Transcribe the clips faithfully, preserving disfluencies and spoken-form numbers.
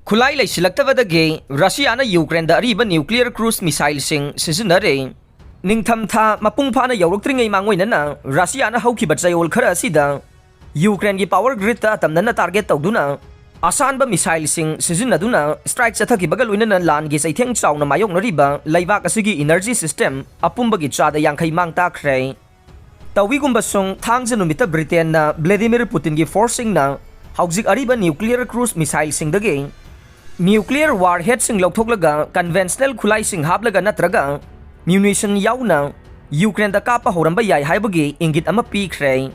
ꯈꯨꯠꯂꯥꯏ ꯂꯩꯁꯤꯜꯂꯛꯇꯕꯗꯒꯤ ꯔꯁꯤꯌꯥꯅ ꯌꯨꯀ꯭ꯔꯦꯟꯗ ꯑꯔꯤꯕ nuclear cruise missileꯁꯤꯡ ꯁꯤꯖꯤꯟꯅꯔꯦ꯫ ꯅꯤꯡꯊꯝꯊꯥ ꯃꯄꯨꯡ ꯐꯥꯅ ꯌꯧꯔꯛꯇ꯭ꯔꯤꯉꯩ ꯃꯥꯡꯑꯣꯏꯅꯅ ꯔꯁꯤꯌꯥꯅ ꯍꯧꯈꯤꯕ ꯆꯌꯣꯜ ꯈꯔ ꯑꯁꯤꯗ ꯌꯨꯀ꯭ꯔꯦꯟꯒꯤ power gridꯇ ꯑꯇꯝꯅꯅ target ꯇꯧꯗꯨꯅ ꯑꯁꯥꯟꯕ missileꯁꯤꯡ ꯁꯤꯖꯤꯟꯅꯗꯨꯅ strike ꯆꯠꯊꯈꯤꯕꯒ ꯂꯣꯏꯅꯅ ꯂꯥꯟꯒꯤ ꯆꯩꯊꯦꯡ ꯆꯥꯎꯅ ꯃꯥꯌꯣꯛꯅꯔꯤꯕ ꯂꯩꯕꯥꯛ ꯑꯁꯤꯒꯤ energy system ꯑꯄꯨꯝꯕꯒꯤ ꯆꯥꯗ ꯌꯥꯡꯈꯩ ꯃꯥꯡ ꯇꯥꯛꯈ꯭ꯔꯦ꯫ ꯇꯧꯏꯒꯨꯝꯕꯁꯨꯡ ꯊꯥꯡꯖ ꯅꯨꯃꯤꯠꯇ ꯕ꯭ꯔꯤꯇꯦꯟꯅ ꯚ꯭ꯂꯦꯗꯤꯃꯤꯔ ꯄꯨꯇꯤꯟꯒꯤ forceꯁꯤꯡꯅ ꯍꯧꯖꯤꯛ ꯑꯔꯤꯕ nuclear cruise missileꯁꯤꯡꯗꯒꯤ nuclear warheadꯁꯤꯡ ꯂꯧꯊꯣꯛꯂꯒ conventional ꯈꯨꯠꯂꯥꯏꯁꯤꯡ ꯍꯥꯞꯂꯒ ꯅꯠꯇ꯭ꯔꯒ munition ꯌꯥꯎꯅ ꯌꯨꯀ꯭ꯔꯦꯟꯗ ꯀꯥꯞꯄ ꯍꯧꯔꯝꯕ ꯌꯥꯏ ꯍꯥꯏꯕꯒꯤ ꯏꯪꯒꯤꯠ ꯑꯃ ꯄꯤꯈ꯭ꯔꯦ꯫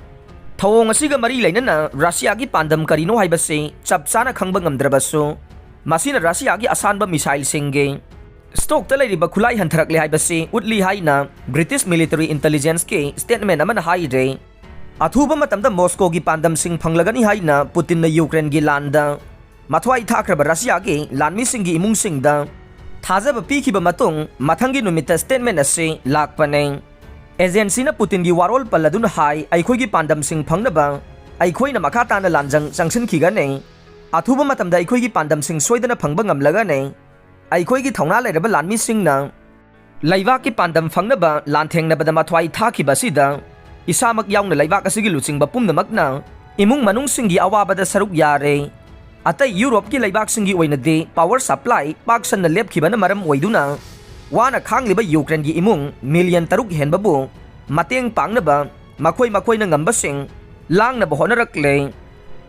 ꯊꯧꯑꯣꯡ ꯑꯁꯤꯒ ꯃꯔꯤ ꯂꯩꯅꯅ ꯔꯁꯤꯌꯥꯒꯤ ꯄꯥꯟꯗꯝ ꯀꯔꯤꯅꯣ ꯍꯥꯏꯕꯁꯤ ꯆꯞ ꯆꯥꯅ ꯈꯪꯕ ꯉꯝꯗ꯭ꯔꯕꯁꯨ, ꯃꯁꯤꯅ ꯔꯁꯤꯌꯥꯒꯤ ꯑꯁꯥꯟꯕ missileꯁꯤꯡꯒꯤ stockꯇ ꯂꯩꯔꯤꯕ ꯈꯨꯠꯂꯥꯏ ꯍꯟꯊꯔꯛꯂꯦ ꯍꯥꯏꯕꯁꯤ ꯎꯠꯂꯤ ꯍꯥꯏꯅ British military intelligenceꯀꯤ statement ꯑꯃꯅ ꯍꯥꯏꯔꯦ꯫ ꯑꯊꯨꯕ ꯃꯇꯝꯗ ꯃꯣꯁꯀꯣꯒꯤ ꯄꯥꯟꯗꯝꯁꯤꯡ ꯐꯪꯂꯒꯅꯤ ꯍꯥꯏꯅ ꯄꯨꯇꯤꯟꯅ ꯌꯨꯀ꯭ꯔꯦꯟꯒꯤ ꯂꯥꯟꯗ ꯃꯊ꯭ꯋꯥꯏ ꯊꯥꯈ꯭ꯔꯕ ꯔꯁꯤꯌꯥꯒꯤ ꯂꯥꯟꯃꯤꯁꯤꯡꯒꯤ ꯏꯃꯨꯡꯁꯤꯡꯗ ꯊꯥꯖꯕ ꯄꯤꯈꯤꯕ ꯃꯇꯨꯡ ꯃꯊꯪꯒꯤ ꯅꯨꯃꯤꯠꯇ statement ꯑꯁꯤ ꯂꯥꯛꯄꯅꯦ꯫ Agencyꯅ ꯄꯨꯇꯤꯟꯒꯤ ꯋꯥꯔꯣꯜ ꯄꯜꯂꯗꯨꯅ ꯍꯥꯏ, "ꯑꯩꯈꯣꯏꯒꯤ ꯄꯥꯟꯗꯝꯁꯤꯡ ꯐꯪꯅꯕ ꯑꯩꯈꯣꯏꯅ ꯃꯈꯥ ꯇꯥꯅ ꯂꯥꯟꯖꯪ ꯆꯪꯁꯤꯟꯈꯤꯒꯅꯤ꯫ ꯑꯊꯨꯕ ꯃꯇꯝꯗ ꯑꯩꯈꯣꯏꯒꯤ ꯄꯥꯟꯗꯝꯁꯤꯡ ꯁꯣꯏꯗꯅ ꯐꯪꯕ ꯉꯝꯂꯒꯅꯤ꯫ ꯑꯩꯈꯣꯏꯒꯤ ꯊꯧꯅꯥ ꯂꯩꯔꯕ ꯂꯥꯟꯃꯤꯁꯤꯡꯅ ꯂꯩꯕꯥꯛꯀꯤ ꯄꯥꯟꯗꯝ ꯐꯪꯅꯕ ꯂꯥꯟꯊꯦꯡꯅꯕꯗ ꯃꯊ꯭ꯋꯥꯏ ꯊꯥꯈꯤꯕ ꯑꯁꯤꯗ ꯏꯁꯥꯃꯛ ꯌꯥꯎꯅ ꯂꯩꯕꯥꯛ ꯑꯁꯤꯒꯤ ꯂꯨꯆꯤꯡꯕ ꯄꯨꯝꯅꯃꯛꯅ ꯏꯃꯨꯡ ꯃꯅꯨꯡꯁꯤꯡꯒꯤ ꯑꯋꯥꯕꯗ ꯁꯔꯨꯛ ꯌꯥꯔꯦ꯫ ꯑꯇꯩ ꯌꯨꯔꯣꯞꯀꯤ ꯂꯩꯕꯥꯛꯁꯤꯡꯒꯤ ꯑꯣꯏꯅꯗꯤ power supply ꯄꯥꯛ ꯁꯟꯅ ꯂꯦꯞꯈꯤꯕꯅ ꯃꯔꯝ ꯑꯣꯏꯗꯨꯅ ꯋꯥꯅ ꯈꯥꯡꯂꯤꯕ ꯌꯨꯀ꯭ꯔꯦꯟꯒꯤ ꯏꯃꯨꯡ million ꯇꯔꯨꯛ ꯍꯦꯟꯕꯕꯨ ꯃꯇꯦꯡ ꯄꯥꯡꯅꯕ ꯃꯈꯣꯏ ꯃꯈꯣꯏꯅ ꯉꯝꯕꯁꯤꯡ ꯂꯥꯡꯅꯕ ꯍꯣꯠꯅꯔꯛꯂꯦ꯫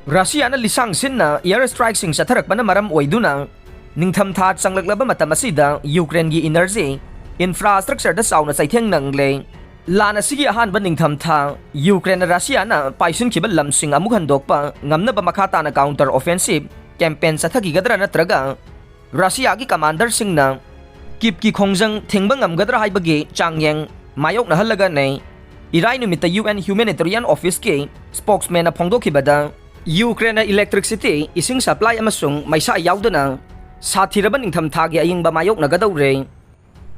ꯔꯁꯤꯌꯥꯅ ꯂꯤꯁꯥꯡ ꯁꯤꯟꯅ air strikeꯁꯤꯡ ꯆꯠꯊꯔꯛꯄꯅ ꯃꯔꯝ ꯑꯣꯏꯗꯨꯅ ꯅꯤꯡꯊꯝꯊꯥ ꯆꯪꯂꯛꯂꯕ ꯃꯇꯝ ꯑꯁꯤꯗ ꯌꯨꯀ꯭ꯔꯦꯟꯒꯤ energy infrastructureꯗ ꯆꯥꯎꯅ ꯆꯩꯊꯦꯡ ꯅꯪꯂꯦ꯫ ꯂꯥꯟ ꯑꯁꯤꯒꯤ ꯑꯍꯥꯟꯕ ꯅꯤꯡꯊꯝꯊꯥ ꯌꯨꯀ꯭ꯔꯦꯟꯅ ꯔꯁꯤꯌꯥꯅ ꯄꯥꯏꯁꯤꯟꯈꯤꯕ ꯂꯝꯁꯤꯡ ꯑꯃꯨꯛ ꯍꯟꯗꯣꯛꯄ ꯉꯝꯅꯕ ꯃꯈꯥ ꯇꯥꯅ counter offensive campaign ꯆꯠꯊꯈꯤꯒꯗ꯭ꯔꯥ ꯅꯠꯇ꯭ꯔꯒ ꯔꯁꯤꯌꯥꯒꯤ commanderꯁꯤꯡꯅ ꯀꯤꯞꯀꯤ ꯈꯣꯡꯖꯪ ꯊꯤꯡꯕ ꯉꯝꯒꯗ꯭ꯔꯥ ꯍꯥꯏꯕꯒꯤ ꯆꯥꯡꯌꯦꯡ ꯃꯥꯌꯣꯛꯅꯍꯜꯂꯒꯅꯤ꯫ ꯏꯔꯥꯏ ꯅꯨꯃꯤꯠꯇ UN Humanitarian Officeꯀꯤ spokesmanꯅ ꯐꯣꯡꯗꯣꯛꯈꯤꯕꯗ, ꯌꯨꯀ꯭ꯔꯦꯟꯅ electricity, ꯏꯁꯤꯡ supply ꯑꯃꯁꯨꯡ ꯃꯩꯁꯥ ꯌꯥꯎꯗꯅ ꯁꯥꯊꯤꯔꯕ ꯅꯤꯡꯊꯝꯊꯥꯒꯤ ꯑꯏꯪꯕ ꯃꯥꯌꯣꯛꯅꯒꯗꯧꯔꯦ꯫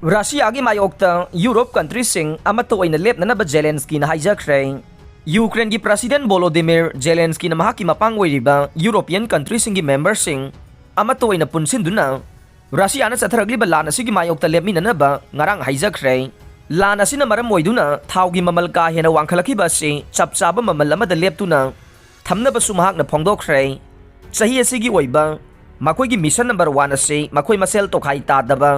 ꯔꯁꯤꯌꯥꯒꯤ ꯃꯥꯌꯣꯛꯇ ꯌꯨꯔꯣꯞ countryꯁꯤꯡ ꯑꯃꯠꯇ ꯑꯣꯏꯅ ꯂꯦꯞꯅꯅꯕ ꯖꯦꯂꯦꯟꯁꯀꯤꯅ ꯍꯥꯏꯖꯈ꯭ꯔꯦ꯫ ꯌꯨꯀ꯭ꯔꯦꯟꯒꯤ President ꯚꯣꯂꯣꯗꯤꯃꯤꯔ ꯖꯦꯂꯦꯟꯁꯀꯤꯅ ꯃꯍꯥꯛꯀꯤ ꯃꯄꯥꯡ ꯑꯣꯏꯔꯤꯕ European countryꯁꯤꯡꯒꯤ memberꯁꯤꯡ ꯑꯃꯠꯇ ꯑꯣꯏꯅ ꯄꯨꯟꯁꯤꯟꯗꯨꯅ ꯔꯁꯤꯌꯥꯅ ꯆꯠꯊꯔꯛꯂꯤꯕ ꯂꯥꯟ ꯑꯁꯤꯒꯤ ꯃꯥꯌꯣꯛꯇ ꯂꯦꯞꯃꯤꯟꯅꯅꯕ ꯉꯔꯥꯡ ꯍꯥꯏꯖꯈ꯭ꯔꯦ꯫ ꯂꯥꯟ ꯑꯁꯤꯅ ꯃꯔꯝ ꯑꯣꯏꯗꯨꯅ ꯊꯥꯎꯒꯤ ꯃꯃꯜ ꯀꯥ ꯍꯦꯟꯅ ꯋꯥꯡꯈꯠꯂꯛꯈꯤꯕ ꯑꯁꯤ ꯆꯞ ꯆꯥꯕ ꯃꯃꯜ ꯑꯃꯗ ꯂꯦꯞꯇꯨꯅ ꯊꯝꯅꯕꯁꯨ ꯃꯍꯥꯛꯅ ꯐꯣꯡꯗꯣꯛꯈ꯭ꯔꯦ꯫ ꯆꯍꯤ ꯑꯁꯤꯒꯤ ꯑꯣꯏꯕ ꯃꯈꯣꯏꯒꯤ mission number one ꯑꯁꯤ ꯃꯈꯣꯏ ꯃꯁꯦꯜ ꯇꯣꯈꯥꯏ ꯇꯥꯗꯕ,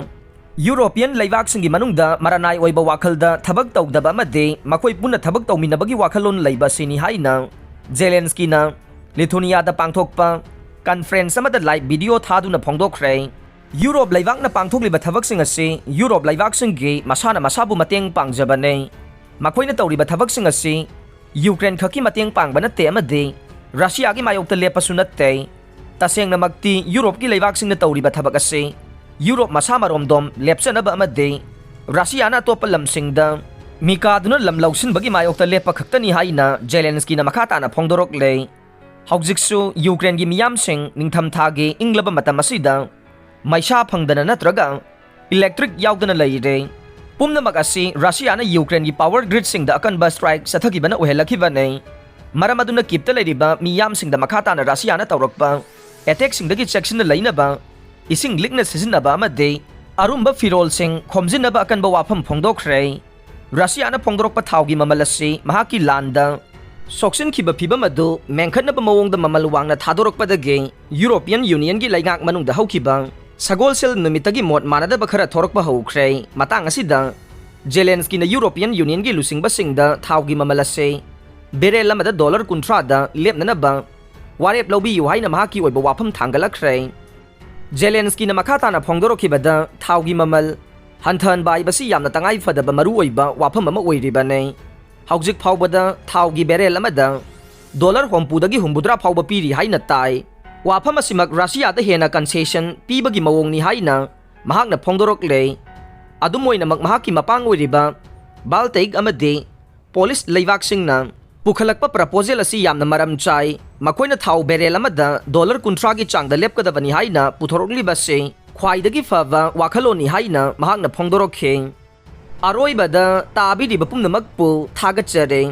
ꯌꯨꯔꯣꯄꯤꯌꯟ ꯂꯩꯕꯥꯛꯁꯤꯡꯒꯤ ꯃꯅꯨꯡꯗ ꯃꯔꯅꯥꯏ ꯑꯣꯏꯕ ꯋꯥꯈꯜꯗ ꯊꯕꯛ ꯇꯧꯗꯕ ꯑꯃꯗꯤ ꯃꯈꯣꯏ ꯄꯨꯟꯅ ꯊꯕꯛ ꯇꯧꯃꯤꯟꯅꯕꯒꯤ ꯋꯥꯈꯜꯂꯣꯟ ꯂꯩꯕ ꯑꯁꯤꯅꯤ ꯍꯥꯏꯅ ꯖꯦꯂꯦꯟꯁꯀꯤꯅ ꯂꯤꯊꯨꯅꯤꯌꯥꯗ ꯄꯥꯡꯊꯣꯛꯄ conference ꯑꯃꯗ live video ꯊꯥꯗꯨꯅ ꯐꯣꯡꯗꯣꯛꯈ꯭ꯔꯦ꯫ ꯌꯨꯔꯣꯞ ꯂꯩꯕꯥꯛꯅ ꯄꯥꯡꯊꯣꯛꯂꯤꯕ ꯊꯕꯛꯁꯤꯡ ꯑꯁꯤ ꯌꯨꯔꯣꯞ ꯂꯩꯕꯥꯛꯁꯤꯡꯒꯤ ꯃꯁꯥꯅ ꯃꯁꯥꯕꯨ ꯃꯇꯦꯡ ꯄꯥꯡꯖꯕꯅꯤ꯫ ꯃꯈꯣꯏꯅ ꯇꯧꯔꯤꯕ ꯊꯕꯛꯁꯤꯡ ꯑꯁꯤ ꯌꯨꯀ꯭ꯔꯦꯟ ꯈꯛꯀꯤ ꯃꯇꯦꯡ ꯄꯥꯡꯕ ꯅꯠꯇꯦ ꯑꯃꯗꯤ ꯔꯁꯤꯌꯥꯒꯤ ꯃꯥꯌꯣꯛꯇ ꯂꯦꯞꯄꯁꯨ ꯅꯠꯇꯦ꯫ ꯇꯁꯦꯡꯅꯃꯛꯇꯤ ꯌꯨꯔꯣꯞꯀꯤ ꯂꯩꯕꯥꯛꯁꯤꯡꯅ ꯇꯧꯔꯤꯕ ꯊꯕꯛ ꯑꯁꯤ ꯌꯨꯔꯣꯞ ꯃꯁꯥ ꯃꯔꯣꯝꯗꯣꯝ ꯂꯦꯞꯆꯅꯕ ꯑꯃꯗꯤ ꯔꯁꯤꯌꯥꯅ ꯑꯇꯣꯞꯄ ꯂꯝꯁꯤꯡꯗ ꯃꯤꯀꯥꯗꯨꯅ ꯂꯝ ꯂꯧꯁꯤꯟꯕꯒꯤ ꯃꯥꯌꯣꯛꯇ ꯂꯦꯞꯄ ꯈꯛꯇꯅꯤ ꯍꯥꯏꯅ ꯖꯦꯂꯦꯟꯁꯀꯤꯅ ꯃꯈꯥ ꯇꯥꯅ ꯐꯣꯡꯗꯣꯔꯛꯂꯦ꯫ ꯍꯧꯖꯤꯛꯁꯨ ꯌꯨꯀ꯭ꯔꯦꯟꯒꯤ ꯃꯤꯌꯥꯝꯁꯤꯡ ꯅꯤꯡꯊꯝꯊꯥꯒꯤ ꯏꯪꯂꯕ ꯃꯇꯝ ꯑꯁꯤꯗ ꯃꯩꯁꯥ ꯐꯪꯗꯅ ꯅꯠꯇ꯭ꯔꯒ electric ꯌꯥꯎꯗꯅ ꯂꯩꯔꯦ꯫ ꯄꯨꯝꯅꯃꯛ ꯑꯁꯤ ꯔꯁꯤꯌꯥꯅ ꯌꯨꯀ꯭ꯔꯦꯟꯒꯤ power gridꯁꯤꯡꯗ ꯑꯀꯟꯕ strike ꯆꯠꯊꯈꯤꯕꯅ ꯑꯣꯏꯍꯜꯂꯛꯈꯤꯕꯅꯤ꯫ ꯃꯔꯝ ꯑꯗꯨꯅ ꯀꯤꯞꯇ ꯂꯩꯔꯤꯕ ꯃꯤꯌꯥꯝꯁꯤꯡꯗ ꯃꯈꯥ ꯇꯥꯅ ꯔꯁꯤꯌꯥꯅ ꯇꯧꯔꯛꯄ attackꯁꯤꯡꯗꯒꯤ ꯆꯦꯛꯁꯤꯟꯅ ꯂꯩꯅꯕ, ꯏꯁꯤꯡ ꯂꯤꯛꯅ ꯁꯤꯖꯤꯟꯅꯕ ꯑꯃꯗꯤ ꯑꯔꯨꯝꯕ ꯐꯤꯔꯣꯜꯁꯤꯡ ꯈꯣꯝꯖꯤꯟꯅꯕ ꯑꯀꯟꯕ ꯋꯥꯐꯝ ꯐꯣꯡꯗꯣꯛꯈ꯭ꯔꯦ꯫ ꯔꯁꯤꯌꯥꯅ ꯐꯣꯡꯗꯣꯔꯛꯄ ꯊꯥꯎꯒꯤ ꯃꯃꯜ ꯑꯁꯤ ꯃꯍꯥꯛꯀꯤ ꯂꯥꯟꯗ ꯁꯣꯛꯆꯤꯟꯈꯤꯕ ꯐꯤꯚꯝ ꯑꯗꯨ ꯃꯦꯟꯈꯠꯅꯕ ꯃꯑꯣꯡꯗ ꯃꯃꯜ ꯋꯥꯡꯅ ꯊꯥꯗꯣꯔꯛꯄꯗꯒꯤ ꯌꯨꯔꯣꯄꯤꯌꯟ ꯌꯨꯅꯤꯌꯟꯒꯤ ꯂꯩꯉꯥꯛ ꯃꯅꯨꯡꯗ ꯍꯧꯈꯤꯕ ꯁꯒꯣꯜꯁꯦꯜ ꯅꯨꯃꯤꯠꯇꯒꯤ ꯃꯣꯠ ꯃꯥꯟꯅꯗꯕ ꯈꯔ ꯊꯣꯔꯛꯄ ꯍꯧꯈ꯭ꯔꯦ꯫ ꯃꯇꯥꯡ ꯑꯁꯤꯗ ꯖꯦꯂꯦꯟꯁꯀꯤꯅ ꯌꯨꯔꯣꯄꯤꯌꯟ ꯌꯨꯅꯤꯌꯟꯒꯤ ꯂꯨꯆꯤꯡꯕꯁꯤꯡꯗ ꯊꯥꯎꯒꯤ ꯃꯃꯜ ꯑꯁꯤ ꯕꯦꯔꯦꯜ ꯑꯃꯗ ꯗꯣꯂꯔ ꯀꯨꯟꯊ꯭ꯔꯥꯗ ꯂꯦꯞꯅꯅꯕ ꯋꯥꯔꯦꯞ ꯂꯧꯕꯤꯌꯨ ꯍꯥꯏꯅ ꯃꯍꯥꯛꯀꯤ ꯑꯣꯏꯕ ꯋꯥꯐꯝ ꯊꯥꯡꯒꯠꯂꯛꯈ꯭ꯔꯦ꯫ ꯖꯦꯂꯦꯟꯁꯀꯤꯅ ꯃꯈꯥ ꯇꯥꯅ ꯐꯣꯡꯗꯣꯔꯛꯈꯤꯕꯗ, ꯊꯥꯎꯒꯤ ꯃꯃꯜ ꯍꯟꯊꯍꯟꯕ ꯍꯥꯏꯕꯁꯤ ꯌꯥꯝꯅ ꯇꯉꯥꯏ ꯐꯗꯕ ꯃꯔꯨꯑꯣꯏꯕ ꯋꯥꯐꯝ ꯑꯃ ꯑꯣꯏꯔꯤꯕꯅꯤ꯫ ꯍꯧꯖꯤꯛ ꯐꯥꯎꯕꯗ ꯊꯥꯎꯒꯤ ꯕꯦꯔꯦꯜ ꯑꯃꯗ ꯗꯣꯂꯔ ꯍꯨꯝꯐꯨꯗꯒꯤ ꯍꯨꯝꯐꯨꯇꯔꯥ ꯐꯥꯎꯕ ꯄꯤꯔꯤ ꯍꯥꯏꯅ ꯇꯥꯏ꯫ ꯋꯥꯐꯝ ꯑꯁꯤꯃꯛ ꯔꯁꯤꯌꯥꯗ ꯍꯦꯟꯅ concession ꯄꯤꯕꯒꯤ ꯃꯑꯣꯡꯅꯤ ꯍꯥꯏꯅ ꯃꯍꯥꯛꯅ ꯐꯣꯡꯗꯣꯔꯛꯂꯦ꯫ ꯑꯗꯨꯝ ꯑꯣꯏꯅꯃꯛ, ꯃꯍꯥꯛꯀꯤ ꯃꯄꯥꯡ ꯑꯣꯏꯔꯤꯕ ꯕꯥꯜꯇꯤꯛ ꯑꯃꯗꯤ ꯄꯣꯂꯤꯁ ꯂꯩꯕꯥꯛꯁꯤꯡꯅ ꯄꯨꯈꯠꯂꯛꯄ proposal ꯑꯁꯤ ꯌꯥꯝꯅ ꯃꯔꯝ ꯆꯥꯏ꯫ ꯃꯈꯣꯏꯅ ꯊꯥꯎ ꯕꯦꯔꯦꯜ ꯑꯃꯗ ꯗꯣꯂꯔ ꯀꯨꯟꯊ꯭ꯔꯥꯒꯤ ꯆꯥꯡꯗ ꯂꯦꯞꯀꯗꯕꯅꯤ ꯍꯥꯏꯅ ꯄꯨꯊꯣꯔꯛꯂꯤꯕ ꯑꯁꯤ ꯈ꯭ꯋꯥꯏꯗꯒꯤ ꯐꯕ ꯋꯥꯈꯜꯂꯣꯟꯅꯤ ꯍꯥꯏꯅ ꯃꯍꯥꯛꯅ ꯐꯣꯡꯗꯣꯔꯛꯈꯤ꯫ ꯑꯔꯣꯏꯕꯗ ꯇꯥꯕꯤꯔꯤꯕ ꯄꯨꯝꯅꯃꯛꯄꯨ ꯊꯥꯒꯠꯆꯔꯤ꯫